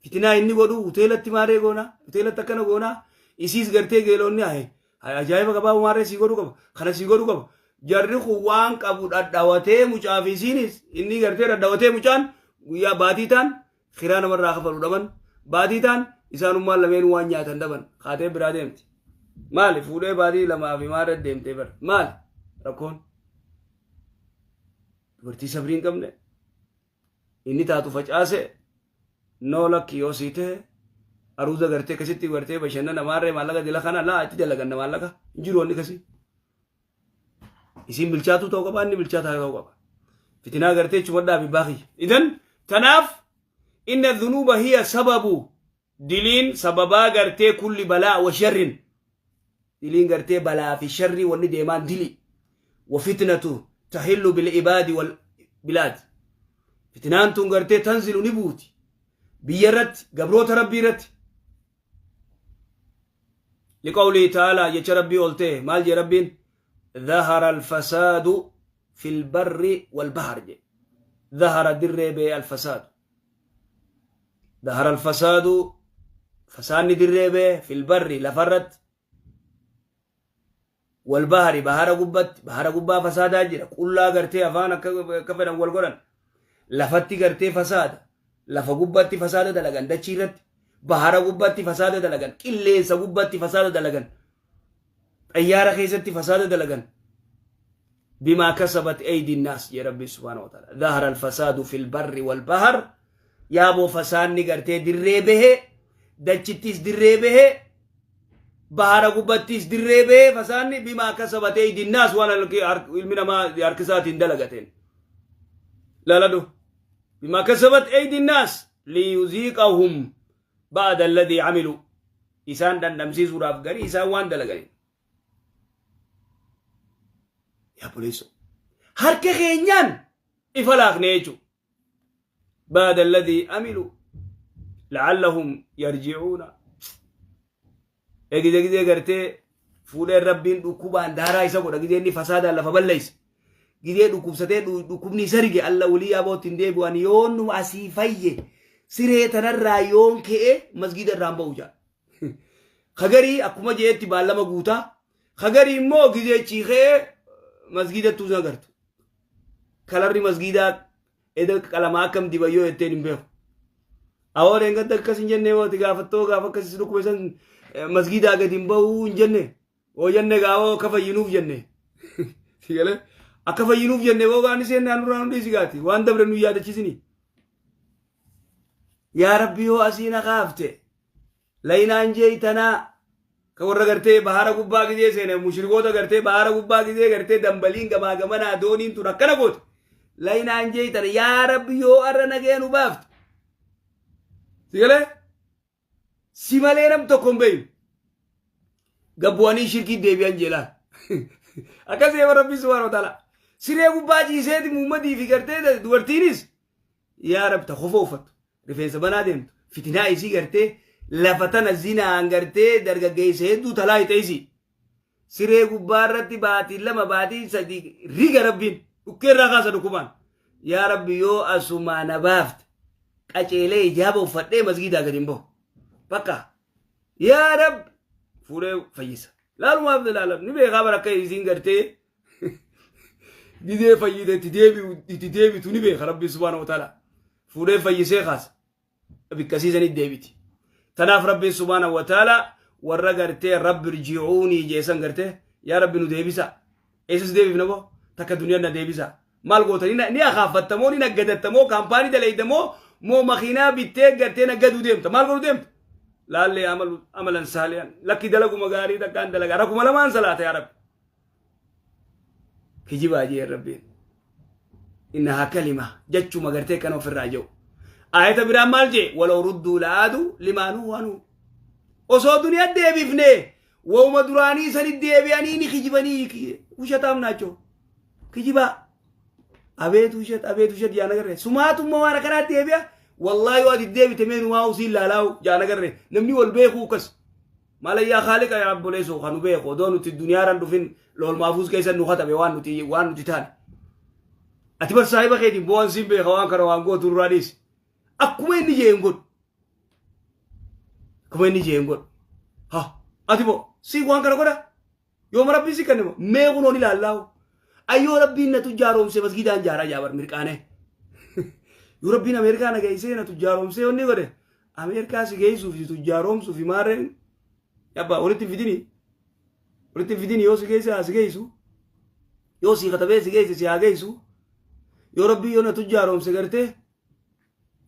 fitinaa inni godhu hoteelatti maarree goonaa hoteelatti akkana goonaa isiis gartee geelonni haye ajaa'iba qabaa maarree sii godhu qaba kana sii godhu qaba jarri kun waan qabu dhadhawatee mucaa fi isiinis inni gartee dhadhawatee mucaan guyyaa baatii taan kiraa namarraa kafalu dhaban baatii taan isaanummaan lameen waan nyaatan dhaban kaatee biraa deemti maali fuudhee baatii lamaa fi maarree deemtee bara maali rakkoon dubartii sabrii hin qabne inni taatu facaase noo lakki yoo sii ta'e aruuza gartee akkasitti gartee bashannana maarree maallaqa dila kana laa itti dalaganna maallaqa hin jiru wanni akkasii. Isiin bilchaatuu ta'uu qaba inni bilchaataa ta'uu qaba. Fitinaa gartee chumadhaa fi baakii. Idan tanaaf inna dhunuuba hiya sababu diliin sababaa gartee kulli balaa wa sharrin diliin gartee balaa fi sharrii wanni deemaan dili wa fitnatu tahillu bil ibaadi wal bilaad fitinaan tun gartee tanzilu ni buuti biyya irratti gabroota rabbii irratti liqawlii ta'aalaa jecha rabbii ol ta'e maal jee rabbiin dhahara alfasaadu fil barri wal bahar jee dhahara dirree bee alfasaadu Dahara alfasaadu fasaanni dirree bee fil barri lafarratti wal bahari bahara gubbatti bahara gubbaa fasaadaa jira qullaa gartee afaan akka akka fedhan wal godhan lafatti gartee fasaada lafa gubbatti fasaada dalagan dachii irratti bahara gubbatti fasaada dalagan qilleensa gubbatti fasaada dalagan xayyaara keessatti fasaada dalagan bimaa kasabat aydi naas jee rabbi subhaanahu wa ta'ala dhahara alfasaadu fil barri wal bahar yaaboo fasaanni gartee dirree bahe dachittis dirree bahe bahara gubbattis dirree bahe fasaanni bimaa kasabat aydi naas waan ilmi namaa harkisaatiin dalagateen laaladhu bimaa kasabat aydi naas liyuziiqahum ba'da alladhii amilu isaan dhandhamsiisuudhaaf garii isaan waan dalaganiin. Yaa obboleessoo harka keenyaan ifa laaqne jechuudha. Ba'da alladhii amilu la'allahum yarji'uuna. Gizee gizee gartee fuudhee rabbiin dhukkubaan daaraa isa godha gizee inni fasaadaan lafa balleessa. Gizee dhukkubsatee dhukkubni isa rige alla walii abootti hin deebi'u ani yoon asii fayye siree tanarraa yoon ka'e masgiida irraan ba'u jedha. Kagarii akkuma jeetti baallama guutaa kagarii immoo gizee chiikee masgiidattuu sin agartu. Kalarri masgiidaa eda qalamaa akkam diban yoo jetteen hin beeku. Awoo dheengadda akkas hin jenne yoo ati gaafattoo gaafa akkas si dhukkube san masgiidaa gadi hin ba'uu hin jenne. Oo jenne gaawoo akka fayyinuuf jenne. Si galee akka fayyinuuf jenne boo gaani seennaan nurraa nu dhiisi gaati waan dabre nu yaadachisini. Yaa Rabbi yoo asii na kaafte laynaan jeeytanaa ka warra gartee bahara gubbaa gizee seene mushrikoota gartee bahara gubbaa gizee gartee dambaliin gamaa gamanaa dooniin tun akkana goote laynaan jeeytana yaa Rabbi yoo arra nagee nu baafte. Si galee Si malee nam tokko hin beeynu. Gabbu'anii shirkii deebi'an jeelaan. Akkas eeba Rabbi subhaanahu wa ta'ala. Siree gubbaa ciiseeti muummadii fi gartee dubartiinis yaa Rabbi ta kofoo uffattu rifeensa banaa deemtu fitinaa isii gartee lafa tana zinaan gartee dargaggeessa hedduu talaa hixe isii. Siree gubbaa irratti baatii lama baatii sadii riga rabbiin dhukkee irraa kaasa dhukkubaan. Yaa rabbi yoo asumaa na baafte qaceelee ijaaba uffadhee masgiidaa gadi hin bahu. Bakka yaa rabbi fuudhee fayyisa. Laalumaaf ilaala ni beekaa bara akka isiin gartee gizee fayyite itti deebi'u itti deebitu ni beeka rabbi subhaanahu wa ta'ala. Fuudhee fayyisee kaasa. Bikkasiisanitti deebiti. Tanaaf Rabbiin subhaanahu wa ta'ala warra gartee rabbi irji'uunii jeesan gartee yaa rabbi nu deebisa. Eessas deebifna boo? Takka duniyaan na deebisa. Maal goota? Ni akaaffatta moo ni naggadatta moo kaampaanii dalayda moo moo makiinaa bittee gartee naggaduu deemta? Maal godhuu deemta? Laallee amalan saaliyan. Lakki dalaguma gaarii takkaan dalagaa. Rakuma lamaan salaata yaa Rabbi. Kijibaa jee Rabbiin. Innahaa kalima jechuma gartee kan ofirraa jiru. Ayata biraan maal jee? Walaw rudduu la'aadu limaa nuhu anhu. Osoo duniyaa deebifnee wauma duraanii sani deebi'anii ni kijibanii ushataam naachoo. Kijibaa. Abeet ushat abeet ushat jaan agarre. Sumaatumma waan akkanaa deebi'a. Wallaahi yoo ati deebite mee numaa usiin laalaa'u jaan agarre. Namni wal beekuu akkas. Malayyaa Khaaliqa yaa obboleessoo kan nu beeku odoo nuti duniyaaraan dhufin lool maafuus keessa nu katabe waan nuti taane. Ati bar saahiba keetiin bo'an siin beeka waan kana waan gootu nurraa dhiisi. Akkuma inni jee hin godhu. Akkuma inni jee hin godhu. Ha ati moo si waan kana godha yooma rabbiin si kenne moo mee kunoon ilaallaahu. Ayyoo rabbiin na tujjaaromsee masgiidaan jaaraa jaabar mirqaanee. Yoo rabbiin Ameerikaa na geessee na tujjaaromsee wanni godhe Ameerikaa si geessuuf si tujjaaromsuuf maarreen abbaa walitti hin fidini. Walitti hin fidini yoo si geesse haa si geessu. Yoo si katabee si geesse si haa geessu. Yoo rabbii yoo na tujjaaromse gartee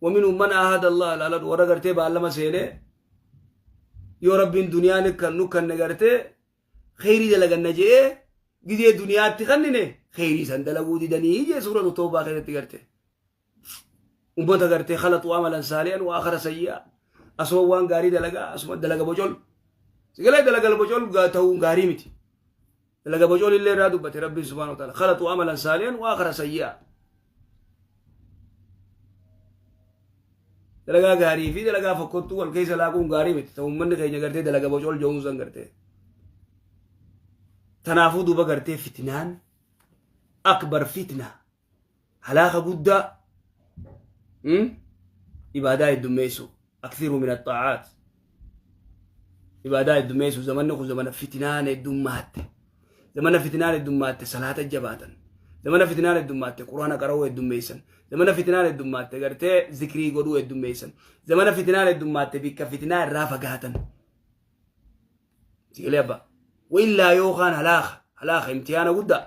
ومنهم من عاهد الله laaladhu warra gartee baallama seenee yoo rabbiin duniyaa nu kanne gartee kheyrii dalaganna je'ee gizee duniyaatti kannine kheyrii san dalaguu didanii jee suuratu toobaa keessatti gartee ummata gartee خلطوا عملا صالحا وآخر سيئا asuma waan gaarii dalagaa asuma dalaga bocol sigalee dalaga bocol ta'uun gaarii miti. Dalaga bocol illee irraa dubbate rabbiin سبحانه وتعالى خلطوا عملا صالحا وآخر سيئا. Dalagaa gaarii fi dalagaa fokkottuu wal keessa laaquun gaarii miti. Ta'u uummanni keenya gartee dalaga bocol jehuun san gartee. Tanaafuu duuba gartee fitnaan أكبر فتنة halaaka guddaa ibaadaa heddummeessu. أكثروا من الطاعات ibaadaa heddummeessu. Zamanni kun zamana fitinaan heddummaatte. Zamana fitinaan heddummaatte salaata jabaatan. Zamana fitinaan heddummaatti quraana qara'uu heddummeessan. Zamana fitinaan heddummaatti gartee zikrii godhuu heddummeessan. Zamana fitinaan heddummaatti bikka fitinaa irraa fagaatan. Sigalee abbaa وإلا yookaan halaaka halaaka imtihaana guddaa.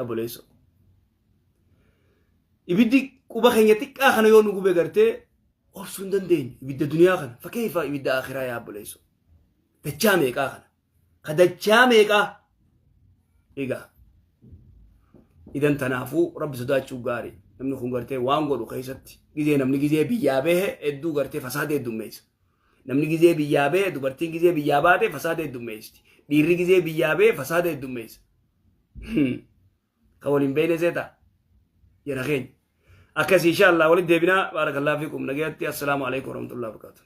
Obboleessoo, ibiddi quba keenya xiqqaa kana yoo nu gube gartee obsuu hin dandeenyu ibidda duniyaa kana. فكيف ibidda akhiraa yaa obboleessoo? Dachaa meeqaa kana ka dachaa meeqaa. Egaa idan tanaafuu rabbi sodaachuu gaarii. Namni kun gartee waan godhu keessatti gizee namni gizee biyyaa bahe hedduu gartee fasaada heddummeessa. Namni gizee biyyaa bahe, dubartiin gizee biyyaa baate fasaada heddummeessiti. Dhiirri gizee biyyaa bahe fasaada heddummeessa. Ka waliin beekne seeta jara keenya. Akkasii إن شاء الله walitti deebinaa. بارك الله فيكم. Nagayatti. السلام عليكم ورحمة الله وبركاته.